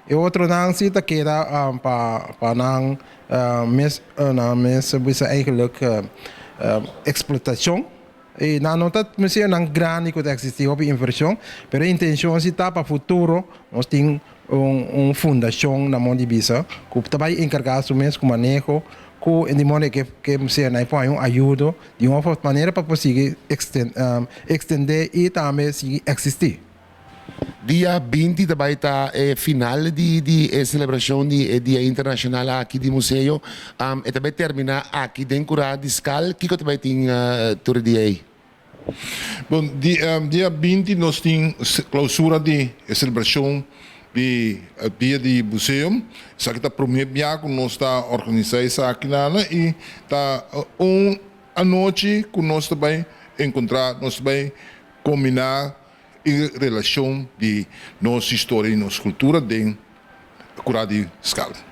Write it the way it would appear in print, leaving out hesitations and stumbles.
E otronan si ta keda pa nan mes nan mes bisa eigenlijk eksploitashon. I nan no ta museonan grandi ku ta eksistí hopi invershon, pero e intenshon si ta pa futuro nos tin un fundashon na mon di bisa ku ta bai enkargá su mes ku maneho ku di moda ke ke museonan por haña un ayudo di un òf otro manera pa por sigui ekstendé i tambe sigui eksistí. Dia 20 ta bai ta e final di e selebrashon di e Dia Internashonal aki di Museo. E ta bai terminá aki den Kurá di Skal. Kiko ta bai tin tur e dia ei? Bon, dia 20 nos tin klousura di e selebrashon di Dia di Museo. Esaki ta promé bia ku nos ta organisá esaki nan i ta un anochi ku nos ta bai enkontrá, nos ta bai kombiná e relashon di nos historia i nos kultura den Kurá di Skal.